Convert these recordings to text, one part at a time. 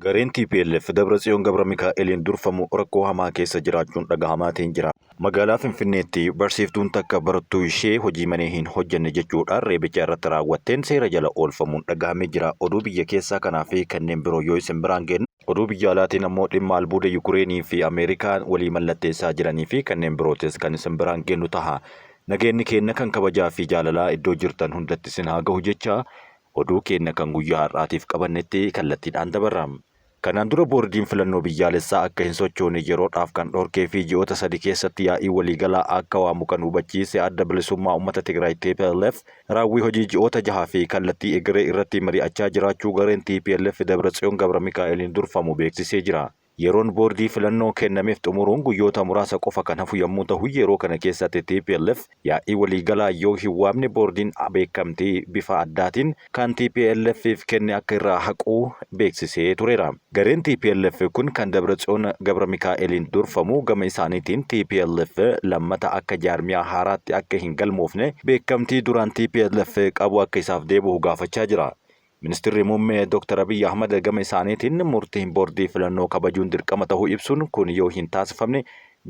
Gareen tplf Dabratsiyoon Gabramikaa'eliin durfamu rakkoo hamaa keessa jiraachuun dhagahamaatiin jira. Magaalaa Finfinneetti barsiiftuun takka barattuu ishee hojii manee hin hojjenne jechuudhaan reebicha irratti raawwatteen seera jala oolfamuun dhagahamee jira. Oduu biyya keessaa kanaa fi kanneen biroo yoo isin biraan geennu, oduu biyya alaatiin ammoo dhimma albuuda Yukireenii fi Ameerikaan walii mallatteessaa jiranii fi kanneen birootis kan isin biraan geennu taha. Nageenni keenna kan kabajaa fi jaalalaa iddoo jirtan hundatti isin haa gahu jechaa oduu keenna kan guyyaa har'aatiif qabannetti kallattiidhaan dabarra. Kanaan dura Boordiin Filannoo Biyyaalessaa akka hin sochoone yeroodhaaf kan dhorkee fi ji'oota sadi keessatti yaa'ii waliigalaa akka waamu kan hubachiise Adda Bilisummaa Ummata Tigraay, tplf, raawwii hojii ji'oota jaha fi kallattii egeree irratti mari'achaa jiraachuu gareen tplf Dabratsiyoon Gabramikaa'eliin durfamu beeksisee jira. Yeroon boordii filannoo kennameef xumuruun guyyoota muraasa qofa kan hafu yommuu tahu, yeroo kana keessatti tplf yaa'ii waliigalaa yoo hin waamne boordiin beekamtii bifa addaatiin kan TPLFf kenne akka irraa haqu beeksisee tureera. Gareen tplf kun kan Dabratsiyoon Gabramikaa'eliin durfamu gama isaaniitiin tplf lammata akka jaarmiyaa haaraatti akka hin galmoofne beekamtii duraan tplf qabu akka isaaf deebi'u gaafachaa jira. Ministirri Muummee Dr. Abiy Ahmad gama isaaniitiin murtiin boordii filannoo kabajuun dirqama ta'uu ibsuun kun yoo hin taasifamne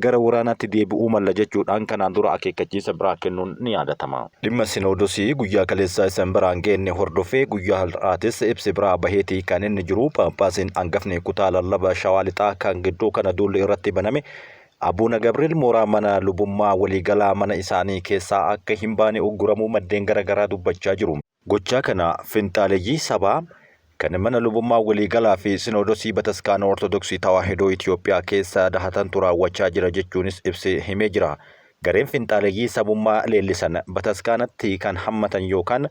gara waraanaatti deebi'uu malla jechuudhaan kanaan dura akeekkachiisa biraa kennuun ni yaadatama. Dhimma Sinoodosii guyyaa kaleessaa isin biraan geenne hordofee guyyaa har'aatis ibsi biraa baheeti kan inni jiru. Phaaphaasiin angafni kutaa lallaba Shawaa Lixaa kan gidduu kana duulli irratti baname Abuuna Gabriel mooraa mana lubummaa waliigalaa mana isaanii keessaa akka hin baane ugguramuu maddeen gara garaa dubbachaa jiru. Gochaa kana finxaaleyyii sabaa kan mana lubummaa waliigalaa fi Sinoodosii Bataskaana Ortodoksii Tawaahidoo Itiyoophiyaa keessa dahatantu raawwachaa jira jechuunis ibsi himee jira. Gareen finxaaleyyii sabummaa leellisan bataskaanatti kan hammatan yookaan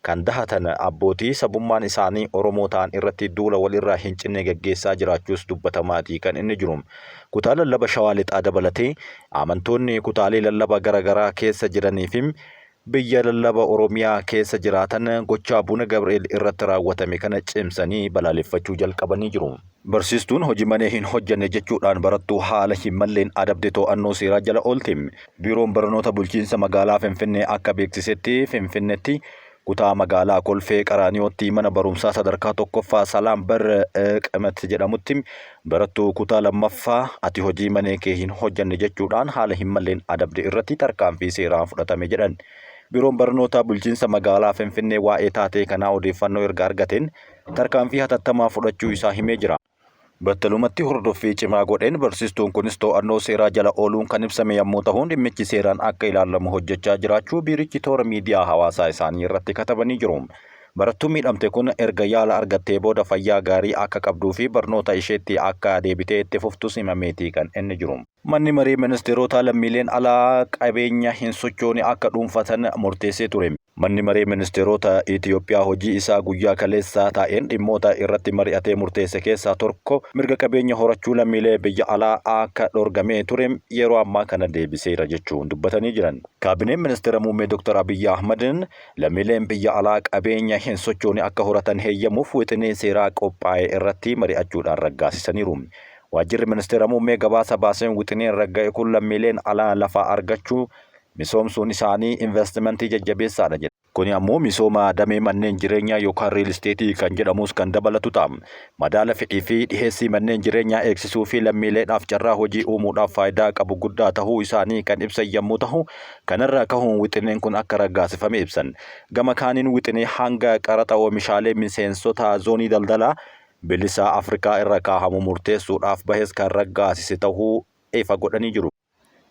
kan dahatan abbootii sabummaan isaanii Oromoo ta'an irratti duula wal irraa hin cinne gaggeessaa jiraachuus dubbatamaatii kan inni jiru. Kutaa lallaba Shawaa Lixaa dabalatee amantoonni kutaalee lallaba gara garaa keessa jiranii fi Biyya lallaba Oromiyaa keessa jiraatan gochaa Abuna Gabri'eel irratti raawwatame kana cimsanii balaaleffachuu jalqabanii jiru. Barsiistuun hojii manee hin hojjanne jechuudhaan barattuu haala hin malleen adabde to'annoo seeraa jala oolte. Biiroon Barnoota Bulchiinsa Magaalaa Finfinnee akka beeksisetti Finfinnetti kutaa magaalaa Kolfee Qaraaniyootti mana barumsaa sadarkaa tokkoffaa Salaam Bar Qimat jedhamutti barattuu kutaa lammaffaa ati hojii manee kee hin hojjanne jechuudhaan haala hin malleen adabde irratti tarkaanfii seeraa fudhatame jedhan. Biiroon Barnootaa Bulchiinsa Magaalaa Finfinnee waa'ee taatee kanaa odeeffannoo erga argateen tarkaanfii hatattamaa fudhachuu isaa himee jira. Battalumatti hordoffii cimaa godheen barsiistuun kunis to'annoo seeraa jala ooluun kan ibsame yammuu tahu dhimmichi seeraan akka ilaallamu hojjechaa jiraachuu biirichi toora miidiyaa hawaasaa isaanii irratti katabanii jiru. Barattuun miidhamte kun erga yaala argattee booda fayyaa gaarii akka qabduu fi barnoota isheetti akka deebitee itti fuftus himameeti kan inni jiru. Manni Maree Ministeerotaa lammiileen alaa qabeenya hin sochoone akka dhuunfatan murteessee ture. Manni Maree Ministeerota Itiyoophiyaa hojii isaa guyyaa kaleessaa taa'een dhimmoota irratti mari'atee murteesse keessaa torko mirga qabeenya horachuu lammiilee biyya alaa akka dhorgamee ture yeroo ammaa kana deebiseera jechuun dubbatanii jiran. Kaabineen Ministeera Muummee Dr. Abiyyi Ahmad lammiileen biyya alaa qabeenya hin sochoone akka horatan heeyyamuuf wixinee seeraa qophaa'e irratti mari'achuudhaan raggaasisaniiru. Waajjirri Ministeera Muummee gabaasa baaseen wixineen ragga'e kun lammiileen alaa lafa argachuu misoomsuun isaanii investimentii jajjabeessaadha jedhe. Kuni ammoo misooma damee manneen jireenyaa yookaan riil isteetii kan jedhamus kan dabalatu ta'a. Madaala fedhii fi dhiheessii manneen jireenyaa eegsisuu fi lammiileedhaaf carraa hojii uumuudhaaf faayidaa qabu guddaa tahuu isaanii kan ibsan yammuu tahu, kanarraa kahuun wixineen kun akka raggaasifame ibsan. Gama kaaniin wixinee hanga qaraxa oomishaalee miseensota zoonii daldalaa bilisaa Afrikaa irra kaahamu murteessuudhaaf bahes kan raggaasise tahuu ifa godhanii jiru.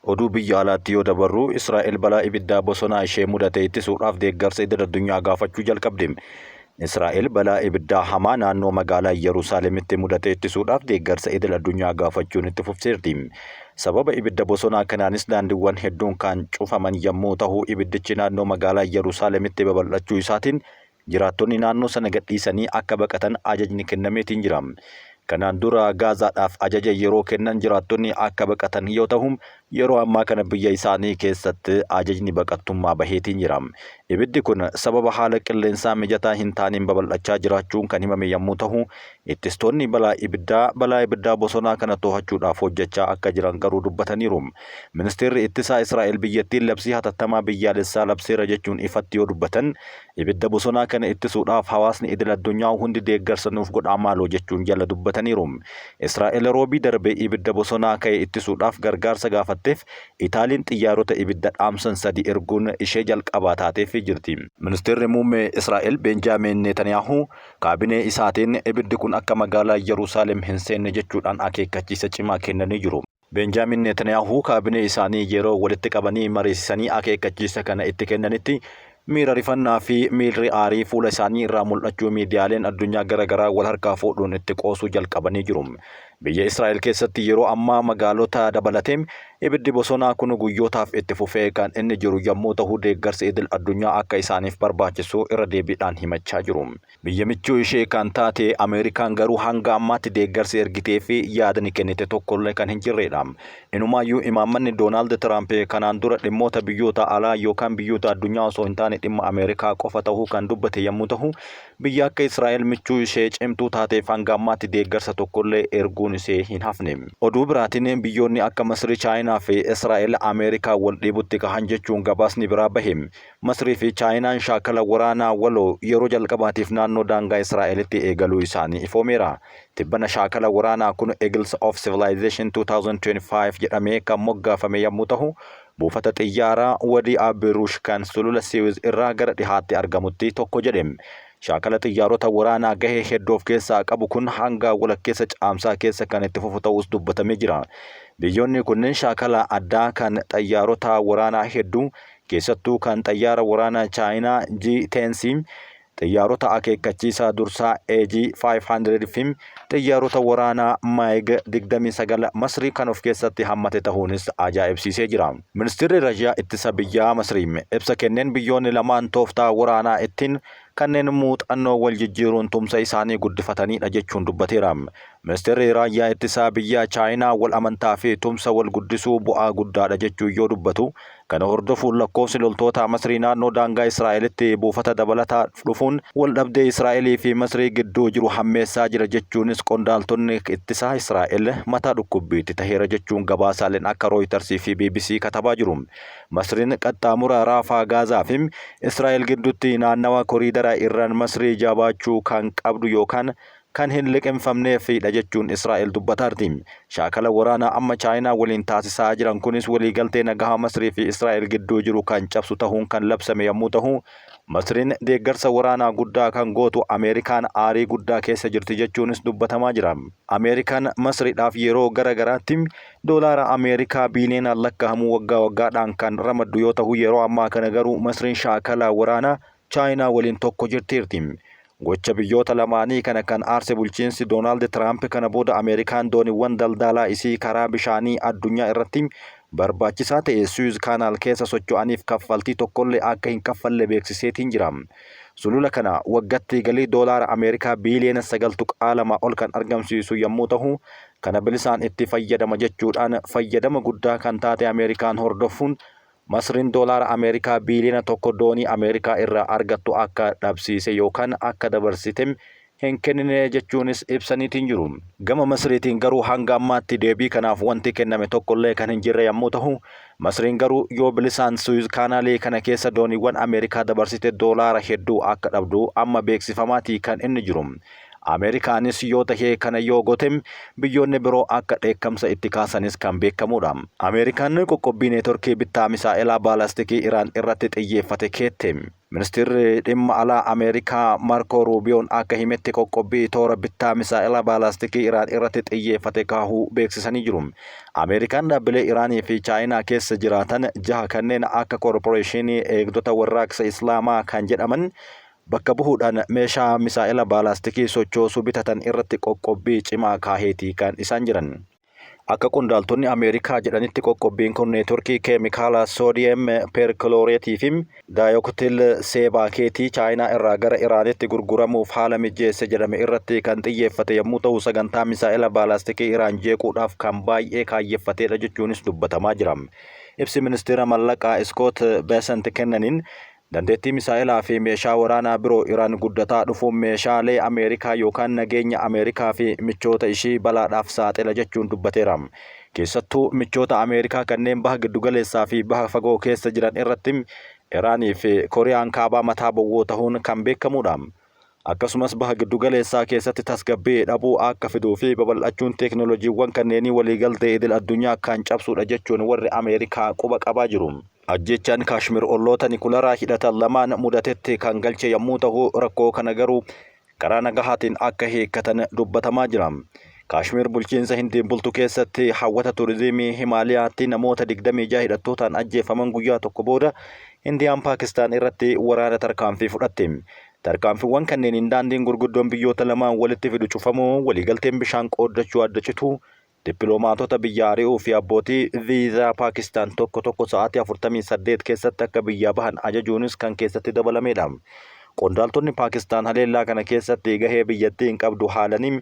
Oduu biyya alaatti yoo dabarru, Israa'el balaa ibiddaa bosonaa ishee mudate ittisuudhaaf deeggarsa idil-addunyaa gaafachuu jalqabde. Israa'el balaa ibiddaa hamaa naannoo magaalaa Yerusaalemitti mudate ittisuudhaaf deeggarsa idil-addunyaa gaafachuun itti fufteerti. Sababa ibidda bosonaa kanaanis daandiiwwan hedduun kan cufaman yommuu tahu, ibiddichi naannoo magaalaa Yerusaalemitti babal'achuu isaatiin Jiraattonni naannoo sana gadhiisanii akka baqatan ajajni kennameetiin jira. Kanaan dura Gaazaadhaaf ajaja yeroo kennan jiraattonni akka baqatan yoo tahu, Yeroo ammaa kana biyya isaanii keessatti ajajni baqattummaa baheetiin jira. Ibiddi kun sababa haala qilleensaa mijataa hin taaneen babal'achaa jiraachuun kan himame yommuu tahu, ittistoonni balaa ibiddaa balaa ibiddaa bosonaa kana to'achuudhaaf hojjechaa akka jiran garuu dubbataniiru. Ministeerri Ittisaa Israa'el biyyattiin labsii hatattamaa biyyaalessaa labseera jechuun ifatti yoo dubbatan, ibidda bosonaa kana ittisuudhaaf hawaasni idil-addunyaa hundi deeggarsa nuuf godhaa maaloo jechuun jala dubbataniiru. Israa'el Roobii darbe ibidda bosonaa ka'e ittisuudhaaf gargaarsa gaafatteef Itaaliin xiyyaarota ibidda dhaamsan sadi erguun ishee jalqabaa taateefii jirti. Ministeerri Muummee Israa'el Beenjaamiin Neetaniyaahuu kaabinee isaatiin ibiddi kun akka magaalaa Yerusaalem hin seenne jechuudhaan akeekkachiisa cimaa kennanii jiru. Beenjaamiin Neetaniyaahuu kaabinee isaanii yeroo walitti qabanii mariisisanii akeekkachiisa kana itti kennanitti miira rifannaa fi miirri aarii fuula isaanii irraa mul'achuu miidiyaaleen addunyaa gara garaa wal harkaa fuudhuun itti qoosuu jalqabanii jiru. Biyya Israa'el keessatti yeroo ammaa magaalota dabalatee ibiddi bosonaa kun guyyootaaf itti fufee kan inni jiru yommuu tahu deeggarsi idil addunyaa akka isaaniif barbaachisu irra deebiidhaan himachaa jiru. Biyya michuu ishee kan taate Ameerikaan garuu hanga ammaatti deeggarsi ergitee fi yaadni kennite tokkollee kan hin jirreedha. Inumaayyuu imaammanni Doonaald Tiraamp kanaan dura dhimmoota biyyoota alaa yookaan biyyoota addunyaa osoo hin taane dhimma Ameerikaa qofa tahuu kan dubbate yommuu tahu, biyya akka Israa'el michuu ishee cimtuu taateef hanga ammaatti deeggarsa tokkollee erguun ishee hin hafne. Oduu biraatiin biyyoonni akka Masrii, Chaayinaa fi Israa'el Ameerikaan wal dhiibutti kahan jechuun gabaasni biraa bahe. Masrii fi Chaayinaan shaakala waraanaa waloo yeroo jalqabaatiif naannoo daangaa Israa'elitti eegaluu isaanii ifoomeera. Tibbana shaakala waraanaa kun Eagles of Civilization 2025 jedhamee kan moggaafame yammuu tahu, buufata xiyyaaraa Wadi Abirush kan sulula Siwiz irraa gara dhihaatti argamutti tokko jedhe. Shaakala xiyyaarota waraanaa gahee hedduu of keessaa qabu kun hanga walakkeessa Caamsaa keessa kan itti fufu ta'uus dubbatamee jira. Biyyoonni kunneen shaakala addaa kan xayyaarota waraanaa hedduu keessattuu kan xayyaara waraanaa Chaayinaa G-10C, xiyyaarota akeekkachiisaa dursaa AG-500 fi xiyyaarota waraanaa MiG 29 Masrii kan of keessatti hammate tahuunis ajaa'ibsiisee jira. Ministeerri Raayyaa Ittisa Biyyaa Masrii ibsa kenneen biyyoonni lamaan tooftaa waraanaa ittiin kanneen muuxannoo wal jijjiiruun tumsa isaanii guddifataniidha jechuun dubbateera. Ministeerri Raayyaa Ittisaa Biyyaa Chaayinaa wal amantaa fi tumsa wal guddisuu bu'aa guddaadha jechuun yoo dubbatu, kana hordofuun lakkoofsi loltoota Masrii naannoo daangaa Israa'elitti buufata dabalataa dhufuun wal dhabdee Israa'elii fi Masrii gidduu jiru hammeessaa jira jechuunis qondaaltonni ittisaa Israa'el mataa dhukkubbiitti taheera jechuun gabaasaaleen akka Rooyitarsii fi BBC katabaa jiru. Masriin qaxxaamura Raafaa Gaazaa fi Israa'el gidduutti naannawa koriidara irraan Masrii jabaachuu kan qabdu yookaan kan hin liqimfamneefidha jechuun Israa'el dubbataarti. Shaakala waraanaa amma Chaayinaa waliin taasisaa jiran kunis waliigaltee nagahaa Masrii fi Israa'el gidduu jiru kan cabsu tahuun kan labsame yommuu tahu, Masriin deeggarsa waraanaa guddaa kan gootu Ameerikaan aarii guddaa keessa jirti jechuunis dubbatamaa jira. Ameerikaan Masriidhaaf yeroo gara garaatti doolaara Ameerikaa biiliyoonaan lakkaa'amu waggaa waggaadhaan kan ramaddu yoo tahu, yeroo ammaa kana garuu Masriin shaakala waraanaa Chaayinaa waliin tokko jirtiirti. Gocha biyyoota lamaanii kana kan aarse bulchiinsi Doonaald Tiraamp kana booda Ameerikaan dooniiwwan daldalaa isii karaa bishaanii addunyaa irratti barbaachisaa ta'e Suez Canal keessa socho'aniif kaffaltii tokkollee akka hin kaffalle beeksiseetiin jira. Sulula kana waggatti galii doolaara Ameerikaa biiliyoona 9.2 ol kan argamsiisu yommuu tahu, kana bilisaan itti fayyadama jechuudhaan fayyadama guddaa kan taate Ameerikaan hordofuun Masriin doolaara Ameerikaa biiliyoona 1 doonii Ameerikaa irraa argattu akka dhabsiise yookaan akka dabarsite hin kennine jechuunis ibsaniitiin jiru. Gama Masriitiin garuu hanga ammaatti deebii kanaaf wanti kenname tokkollee kan hin jirre yommuu tahu, Masriin garuu yoo bilisaan Suwiz Kaanaalii kana keessa dooniiwwan Ameerikaa dabarsite doolaara hedduu akka dhabdu amma beeksifamaatii kan inni jiru. Ameerikaanis yoo tahe kana yoo gote biyyoonni biroo akka dheekkamsa itti kaasanis kan beekamuudha. Ameerikaan qoqqobbii neetworkii bittaa misaa'elaa baalastikii Iraan irratti xiyyeeffate keette. Ministeerri dhimma alaa Ameerikaa Markoo Ruubiyoon akka himetti qoqqobbii toora bittaa misaa'elaa baalastikii Iraan irratti xiyyeeffate kaahuu beeksisanii jiru. Ameerikaan dhaabbilee Iraanii fi Chaayinaa keessa jiraatan jaha kanneen akka Koorporeeshinii Eegdota Warraaqsa Islaamaa kan jedhaman bakka buhuudhaan meeshaa misaa'ela baalaastikii sochoosuu bitatan irratti qoqqobbii cimaa kaaheetii kan isaan jiran. Akka qondaaltonni Ameerikaa jedhanitti qoqqobbiin kun neetworkii keemikaala soodiyem peerkilooreetii fi daayoktil seebaakeetii Chaayinaa irraa gara Iraanitti gurguramuuf haala mijeesse jedhame irratti kan xiyyeeffate yommuu ta'u, sagantaa misaa'ila baalaastikii Iraan jeequudhaaf kan baay'ee kaayyeffatedha jechuunis dubbatamaa jira. Ibsi ministeera mallaqaa Iskoot Besant kennaniin, dandeettii misaa'ilaa fi meeshaa waraanaa biroo Iraan guddataa dhufuun meeshaalee Ameerikaa yookaan nageenya Ameerikaa fi michoota ishii balaadhaaf saaxila jechuun dubbateera. Keessattuu michoota Ameerikaa kanneen baha giddugaleessaa fi baha fagoo keessa jiran irratti Iraanii fi Koriyaan Kaabaa mataa bowwoo ta'uun kan beekamudha. Akkasumas baha giddugaleessaa keessatti tasgabbii dhabuu akka fiduu fi babal'achuun teeknooloojiiwwan kanneenii waliigaltee idil addunyaa kan cabsudha jechuun warri Ameerikaa quba qabaa jiru. Ajjechaan Kaashmir olloota nikularaa hidhatan lamaan mudatetti kan galche yommuu ta'u, rakkoo kana garuu karaa nagahaatiin akka hiikkatan dubbatamaa jira. Kaashmir bulchiinsa Hindiin bultu keessatti hawwata turizimii Himaaliyaatti namoota 26 hidhattootaan ajjeefaman guyyaa tokko booda Hindiyaan Paakistaan irratti waraana tarkaanfii fudhatte. Tarkaanfiiwwan kanneeniin daandiin gurguddoon biyyoota lamaan walitti fidu cufamuu, waliigalteen bishaan qooddachuu adda cituu, dippiloomaatota biyya ari'uu fi abbootii viizaa Paakistaan tokko tokko sa'aatii 48 keessatti akka biyyaa bahan ajajuunis kan keessatti dabalamedha. Qondaaltonni Paakistaan haleellaa kana keessatti gahee biyyattii hin qabdu haalanii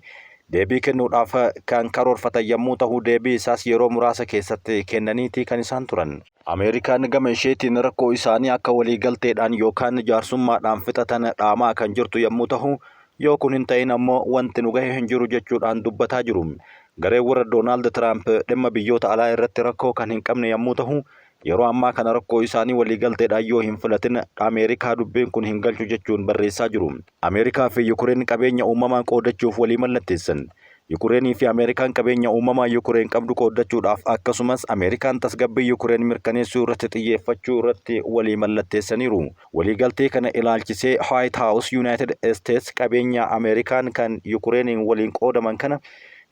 deebii kennuudhaaf kan karoorfatan yommuu ta'u, deebii isaas yeroo muraasa keessatti kennaniitii kan isaan turan. Ameerikaan gama isheetiin rakkoo isaanii akka waliigalteedhaan yookaan jaarsummaadhaan fixatan dhaamaa kan jirtu yommuu ta'u, yoo kun hin ta'in ammoo wanti nu gahe hin jiru jechuudhaan dubbataa jiru. Gareen warra Doonaald Tiraamp dhimma biyyoota alaa irratti rakkoo kan hin qabne yommuu ta'u, yeroo ammaa kana rakkoo isaanii waliigalteedhaan yoo hin filatin Ameerikaa dubbiin kun hin galchu jechuun barreessaa jiru. Ameerikaa fi Yukureen qabeenya uumamaa qoodachuuf walii mallatteessan. Yukureenii fi Ameerikaan qabeenya uumamaa Yukureen qabdu qooddachuudhaaf akkasumas Ameerikaan tasgabbii Yukureen mirkaneessuu irratti xiyyeeffachuu irratti walii mallatteessaniiru. Waliigaltee kana ilaalchisee White House United States qabeenya Ameerikaan kan Yukureeniin waliin qoodaman kana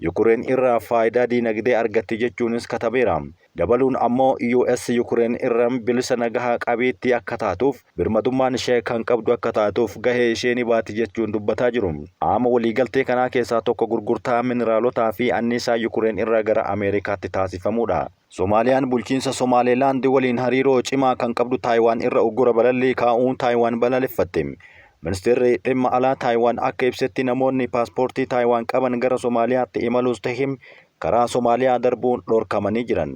Yukureen irraa faayidaa diinagdee argatti jechuunis katabeera. Dabaluun ammoo US Yukureen irra bilisa nagaha qabeettii akka taatuuf, birmadummaan ishee kan qabdu akka taatuuf gahee ishee ni baati jechuun dubbataa jiru. Qaama waliigaltee kanaa keessaa tokko gurgurtaa miniraalotaa fi anniisaa Yukureen irraa gara Ameerikaatti taasifamudha. Somaaliyaan bulchiinsa Somaaleelaand waliin hariiroo cimaa kan qabdu Taayiwaan irra uggura balallii kaa'uun Taayiwaan balaaleffatte. Ministeerri dhimma alaa Taayiwaan akka ibsetti, namoonni paaspoortii Taayiwaan qaban gara Somaaliyaatti imaluus ta'e karaa Somaaliyaa darbuun dhorkamanii jiran.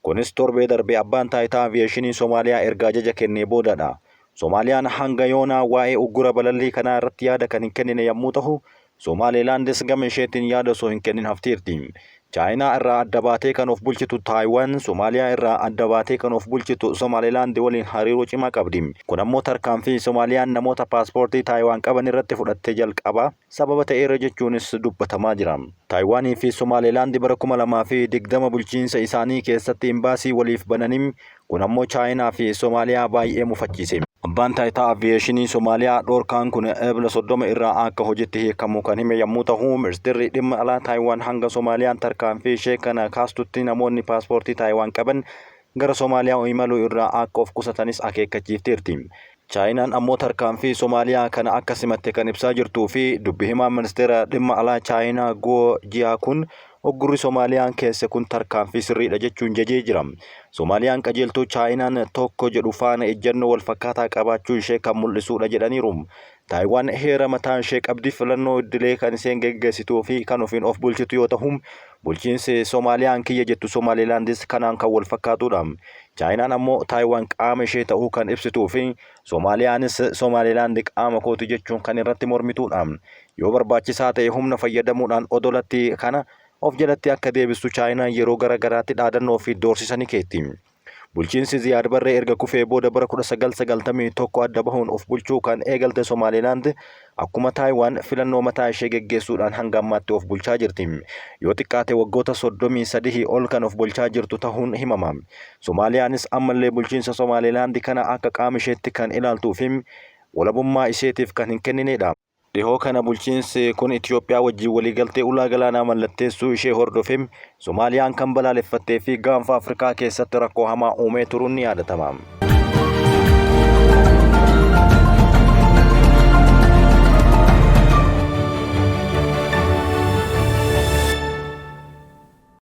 Kunis torbee darbe abbaan taayitaa aviyeeshinii Somaaliyaa erga ajaja kennee boodadha. Somaaliyaan hanga yoonaa waa'ee uggura balallii kanaa irratti yaada kan hin kennine yommuu ta'u, Somaaleelaandis gama isheetiin yaada osoo hin kennin hafteerti. Chaayinaa irraa adda baatee kan of bulchitu Taayiwaan, Somaaliyaa irraa adda baatee kan of bulchitu Somaaleelaand waliin hariiroo cimaa qabdi. Kun ammoo tarkaanfii Somaaliyaan namoota paaspoortii Taayiwaan qaban irratti fudhatte jalqaba sababa ta'eera jechuunis dubbatamaa jira. Taayiwaanii fi Somaaleelaand bara 2020 bulchiinsa isaanii keessatti imbaasii waliif bananii, kun ammoo Chaayinaa fi Somaaliyaa baay'ee mufachiise. Abbaan taayitaa aviyeeshinii Somaaliyaa dhorkaan kun Ebla 30 irraa akka hojiitti hiikamu kan hime yommuu ta'u, ministeerri dhimma alaa Taayiwaan hanga Somaaliyaan tarkaanfii ishee kana kaastutti namoonni paaspoortii Taayiwaan qaban gara Somaaliyaa imaluu irraa akka of qusatanis akeekkachiifteerti. Chaayinaan ammoo tarkaanfii Somaaliyaa kana akka simatte kan ibsaa jirtuu fi dubbi himaan ministeera dhimma alaa Chaayinaa Guo Jiyaakun uggurri Somaaliyaan keesse kun tarkaanfii sirriidha jechuun jajee jira. Somaaliyaan qajeeltoo Chaayinaan tokko jedhu faana ejjennoo wal fakkaataa qabaachuu ishee kan mul'isuudha jedhaniiru. Taayiwaan heera mataa ishee qabdi, filannoo idilee kan isheen geggeessituu fi kan ofiin of bulchitu yoo ta'u, bulchiinsi Somaaliyaan kiyya jettu Somaalilaandis kanaan kan wal fakkaatudha. Chaayinaan ammoo Taayiwaan qaama ishee ta'uu kan ibsituu fi Somaaliyaanis Somaalilaand qaama kooti jechuun kan irratti mormituudha. Yoo barbaachisaa ta'e humna fayyadamuudhaan odolatti kana of jalatti akka deebistu Chaayinaan yeroo gara garaatti dhaadannoo fi doorsisa ni keetti. Bulchiinsi Ziyaad Barree erga kufee booda bara 1991 adda bahuun of bulchuu kan eegalte Somaalilaand akkuma Taayiwaan filannoo mataa ishee geggeessuudhaan hanga ammaatti of bulchaa jirti. Yoo xiqqaate waggoota 33 ol kan of bulchaa jirtu ta'uun himama. Somaaliyaanis ammallee bulchiinsa Somaalilaand kana akka qaama isheetti kan ilaaltuu fi walabummaa isheetiif kan hin kenninedha. Dhihoo kana bulchiinsi kun Itoophiyaa wajjin waliigaltee ulaa galaanaa mallatteessuu ishee hordofee Somaaliyaan kan balaaleffattee fi gaanfa Afrikaa keessatti rakkoo hamaa uumee turuun ni yaadatama.